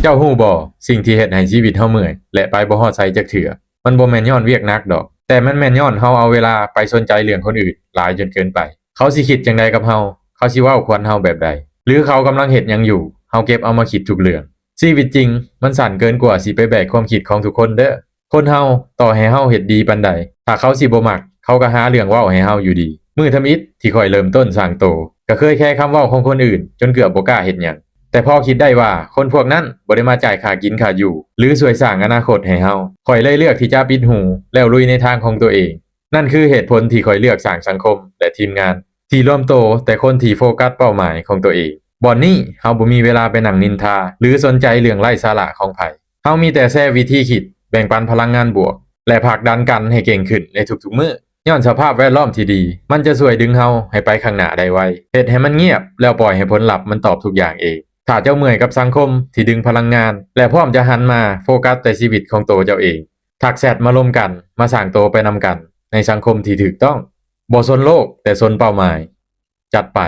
ເຈົ້າຮູ້ບໍ່? ສິ່ງທີ່ເຮັດໃຫ້ຊີວິດເຮົາເມື່ອຍ ແລະ ໄປບໍ່ຮອດໃສຈັກເທື່ອ ມັນບໍ່ແມ່ນຍ້ອນວຽກໜັກດອກ, ແຕ່ມັນແມ່ນຍ້ອນເຮົາເອົາເວລາໄປສົນໃຈເລື່ອງຄົນອື່ນຫຼາຍຈົນເກີນໄປ. ເຂົາຊິຄິດຈັ່ງໃດກັບເຮົາ? ເຂົາຊິເວົ້າຄວນເຮົາແບບໃດ? ຫຼືເຂົາກຳລັງເຮັດຫຍັງຢູ່? ເຮົາເກັບເອົາມາຄິດທຸກເລື່ອງ. ຊີວິດຈິງມັນສັ້ນເກີນກວ່າຊິໄປແບກຄວາມຄິດຂອງທຸກຄົນເດີ. ຄົນເຮົາ, ຕໍ່ໃຫ້ເຮົາເຮັດດີປານໃດ, ຖ້າເຂົາຊິບໍ່ມັກ, ເຂົາກໍຫາເລື່ອງເວົ້າໃຫ້ເຮົາຢູ່ດີ. ມື້ທຳອິດທີ່ຂ້ອຍເລີ່ມຕົ້ນສ້າງໂຕ, ກໍເຄີຍແຄຄຳເວົ້າຂອງຄົນອື່ນ ຈົນເກືອບບໍ່ກ້າເຮັດຫຍັງ. ແຕ່ພໍຄິດໄດ້ວ່າຄົນພວກນັ້ນບໍ່ໄດ້ມາຈ່າຍຄ່າກິນຄ່າຢູ່ ຫຼືຊ່ວຍສ້າງອະນາຄົດໃຫ້ເຮົາ, ຂ້ອຍເລີຍເລືອກທີ່ຈະປິດຫູ ແລ້ວລຸຍໃນທາງຂອງຕົວເອງ. ນັ້ນຄືເຫດຜົນທີ່ຂ້ອຍເລືອກສ້າງສັງຄົມ ແລະ ທີມງານ ທີ່ລວມໂຕແຕ່ຄົນທີ່ໂຟກັສເປົ້າໝາຍຂອງຕົວເອງ. ບ່ອນນີ້ເຮົາບໍ່ມີເວລາໄປນັ່ງນິນທາ ຫຼືສົນໃຈເລື່ອງໄຮ້ສາລະຂອງໃຜ. ເຮົາມີແຕ່ແຊວິທີຄິດ, ແບ່ງປັນພະລັງງານບວກ ແລະ ຜັກດັນກັນໃຫ້ເກັ່ງຂຶ້ນໃນທຸກໆມື້. ຍ້ອນສະພາບແວດລ້ອມທີ່ດີ, ມັນຈະຊ່ວຍດຶງເຮົາໃຫ້ໄປຂ້າງໜ້າໄດ້ໄວ. ເຮັດໃຫ້ມັນງຽບ ແລ້ວປ່ອຍໃຫ້ຜົນລັບມັນຕອບທຸກຢ່າງເອງ. ຖ້າເຈົ້າເມື່ອຍກັບສັງຄົມທີ່ດຶງພະລັງງານ ແລະ ພ້ອມຈະຫັນມາໂຟກັສແຕ່ຊີວິດຂອງໂຕເຈົ້າເອງ, ທັກແຊັດມາລົມກັນ, ມາສ້າງໂຕໄປນຳກັນໃນສັງຄົມທີ່ຖືກຕ້ອງ. ບໍ່ສົນໂລກ, ແຕ່ສົນເປົ້າໝາຍ. ຈັດໄປ.